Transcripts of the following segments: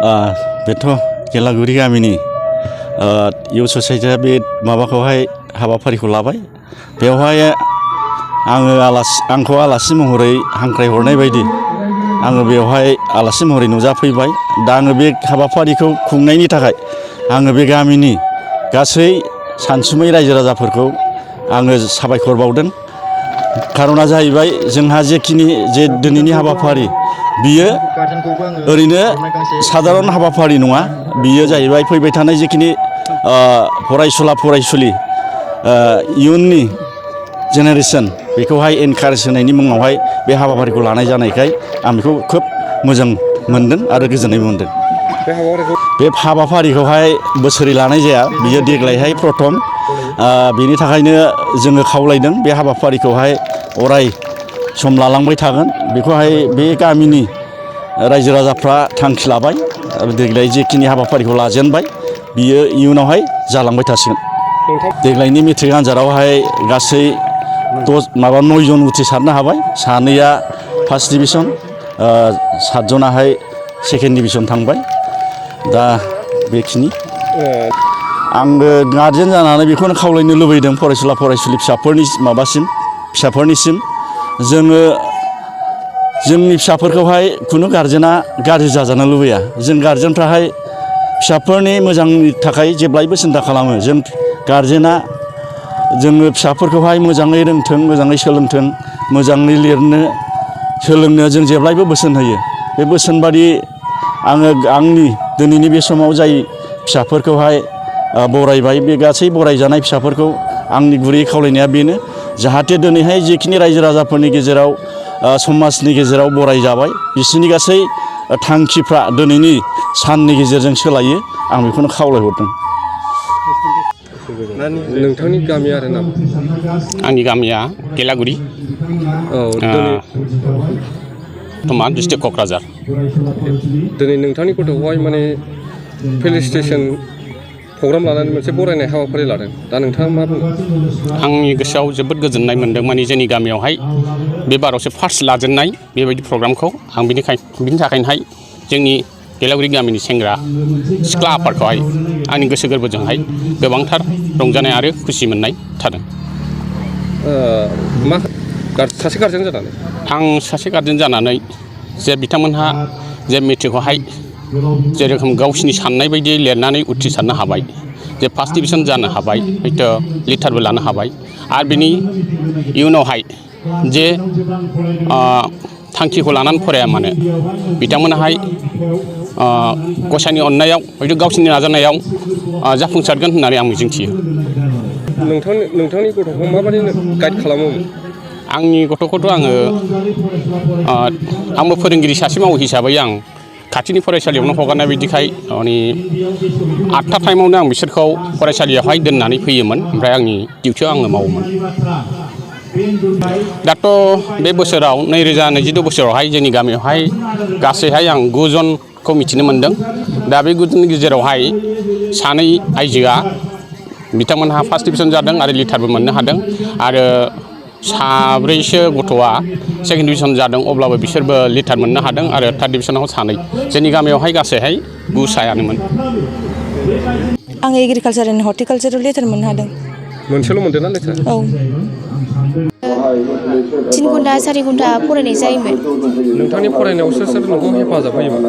बेथ' गेलागुरि गामिनि इउथ ससाइटिया बे माबाखौहाय हाबाफारिखौ लाबाय। बेवहाय आंखौ आलासि महरै हांख्रायहरनाय बायदि आङो बेवहाय आलासि महरै नुजाफैबाय। दा आङो बे हाबाफारिखौ खुंनायनि थाखाय आङो बे गामिनि गासै सानसुमै रायजो राजाफोरखौ आङो साबायखर बावदों। खारना जाहैबाय जोंहा जेखिनि दिनैनि हाबाफारि बियो ओरैनो साधारन हाबाफारि नङा। बियो जाहैबाय फैबाय थानाय जिखिनि फरायसुला फरायसुलि इयुननि जेनेरेसन बेखौहाय एनकारेज होनायनि मुङावहाय बे हाबाफारिखौ लानाय जानायखाय आं बेखौ खोब मोजां मोनदों आरो गोजोननाय मोनदों। बे हाबाफारिखौहाय बोसोरै लानाय जाया, बियो देग्लायहाय प्रथम। बेनि थाखायनो जोङो खावलायदों बे हाबाफारिखौहाय अराय सम लालांबाय थागोन। बेखौहाय बे गामिनि रायजो राजाफ्रा थांखि लाबाय। देग्लाय जेखिनि हाबाफारिखौ लाजेनबाय बियो इयुनावहाय जालांबाय थासिगोन। देग्लायनि मेट्रिक आनजादावहाय गासै 9 जन उथ्रिसारनो हाबाय। 2या फार्स्ट डिभिजन, 7 जनाहाय सेकेन्ड डिभिजन थांबाय। दा बेखिनि आंबो गारजेन जानानै बेखौनो खावलायनो लुबैदों फरायसुला फरायसुलि फिसाफोरनिसिम जोङो जोंनि फिसाफोरखौहाय खुनु गारजेना गाज्रि जाजानो लुबैया। जों गारजेनफ्राहाय फिसाफोरनि मोजांनि थाखाय जेब्लायबो सिन्था खालामो। जों गारजेना जोङो फिसाफोरखौहाय मोजाङै रोंथों, मोजाङै सोलोंथों, मोजाङै लिरनो सोलोंनो जों जेब्लायबो बोसोन होयो। बे बोसोन बादि आङो आंनि दिनैनि बे समाव जाय फिसाफोरखौहाय बरायबाय, बे गासै बरायजानाय फिसाफोरखौ आंनि गुरै खावलायनाया बेनो, जाहाथे दिनैहाय जिखिनि रायजो राजाफोरनि गेजेराव समाजनि गेजेराव बराय जाबाय, बिसोरनि गासै थांखिफ्रा दिनैनि साननि गेजेरजों सोलायो। आं बेखौनो खावलायहरदों। नोंथांनि गामिया आरो नाम? आंनि गामिया गेलागुरि, बर्थमान डिस्ट्रिक्ट क'क्राझार। दिनै नोंथांनि गथ'खौहाय माने फेलिसिटेसन प्रग्राम लानानै मोनसे बरायनाय हाबाफारि लादों। दा नोंथाङा मा बुङो? आंनि गोसोआव जोबोद गोजोननाय मोनदों। माने जोंनि गामियावहाय बे बारावसो फार्स्ट लाजेननाय बेबायदि प्रग्रामखौ आं बिनि थाखायनोहाय जोंनि गेलागुरि गामिनि सेंग्रा सिख्ला आफादखौहाय आंनि गोसो गोरबोजोंहाय गोबांथार रंजानाय आरो खुसि मोननाय थादों। सासे गारजेन जानानै आं सासे गारजेन जानानै जे बिथांमोनहा जे मेट्रिकखौहाय जेरोखोम गावसिनि साननाय बायदियै लिरनानै उथ्रिसारनो हाबाय, जे फार्स्ट डिभिजन जानो हाबाय, हयथ' लिटारबो लानो हाबाय, आरो बिनि इयुनावहाय जे थांखिखौ लानानै फराया मानो बिथांमोनाहाय गसाइनि अननायाव हयथ' गावसिनि नाजानायाव जाफुंसारगोन होननानै आं मिजिंथियो। नोंथांनि गथ'खौ माबायदि गाइड खालामोमोन? आंनि गथ'खौथ' आंबो फोरोंगिरि सासे मावो हिसाबै आं खाथिनि फरायसालियावनो हगारनाय बायदिखाय माने 8था टाइमावनो आं बिसोरखौ फरायसालियावहाय दोननानै फैयोमोन। ओमफ्राय आंनि डिउटियाव आङो मावोमोन। दाथ' बे बोसोराव 2022 बोसोरावहाय जोंनि गामियावहाय गासैहाय आं 9 जनखौ मिथिनो मोन्दों। दा बे 9 जननि गेजेरावहाय 2 आइजोआ बिथांमोनहा फार्स्ट डिभिजन जादों आरो लिटारबो मोननो हादों, आरो 4सो गथ'आ सेकेन्ड डिभिजन जादों, अब्लाबो बिसोरबो लिटार मोननो हादों, आरो थार्ड डिभिजनाव 2। जोंनि गामियावहाय गासैहाय 9सायानोमोन। आं एग्रिकालसार एन्ड हर्टिकालसाराव लिटार मोननो हादों। मोनसेल' मोनदों ना लिटार? औ। 3 घन्टा 4 घन्टा फरायनाय जायोमोन। नोंथांनि फरायनायाव सोर नोंखौ हेफाजाब होयोमोन?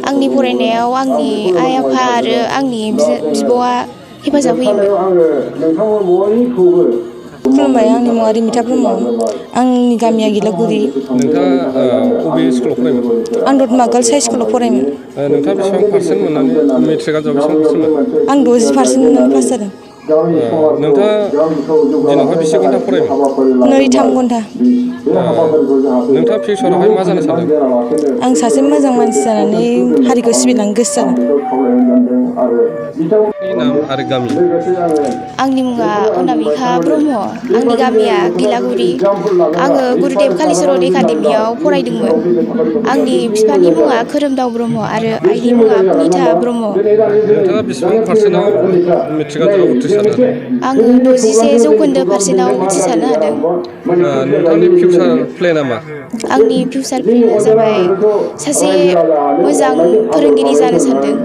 आंनि फरायनायाव आंनि आइ आफा आरो आंनि बिब'आ हेफाजाब होयोमोन। खुलुमबाय, आंनि मुङा रिमिथा ब्रह्म। आंनि गामिया गेलागुरि। नोंथाङा बबे स्कुलाव फरायोमोन? आं दतमा गार्लस हाइ स्कुलाव फरायोमोन। नोंथाङा बेसेबां पार्सेन्ट मोननानै मेट्रिक आनजादाव बेसेबां पार्सेन्ट मोनदों? आं 60% मोननानै पास जादों। नोंथाङा दिनावहाय बेसे घन्टा फरायोमोन? 2-3 घन्टा। नोंथाङा फिउचारावहाय मा जानो सानदों? आं सासे मोजां मानसि जानानै हारिखौ सिबिलांनो गोसो जादों। नाम आरो गामि? आंनि मुङा अनामिका ब्रह्म। आंनि गामिया गेलागुरि। आङो गुरुदेब कालिचरन एकाडेमियाव फरायदोंमोन। आंनि बिफानि मुङा खोरोमदाव ब्रह्म आरो आइनि मुङा पुनिता ब्रह्म। नोंथाङा बेसेबां पार्सेन्टआव मेट्रिक आनजादाव उथ्रिसारखो? उथ्रिसारनो हादों? आङो 97% उथ्रिसारनो हादों। नोंथांनि फिउचार प्लेनआ मा? आंनि फिउचार प्लेनआ जाबाय सासे मोजां फोरोंगिरि जानो सानदों।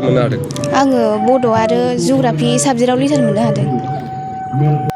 मोननो हादों? आङो बड' आरो जिअ'ग्राफि साबजेक्टआव लिटार मोननो हादों।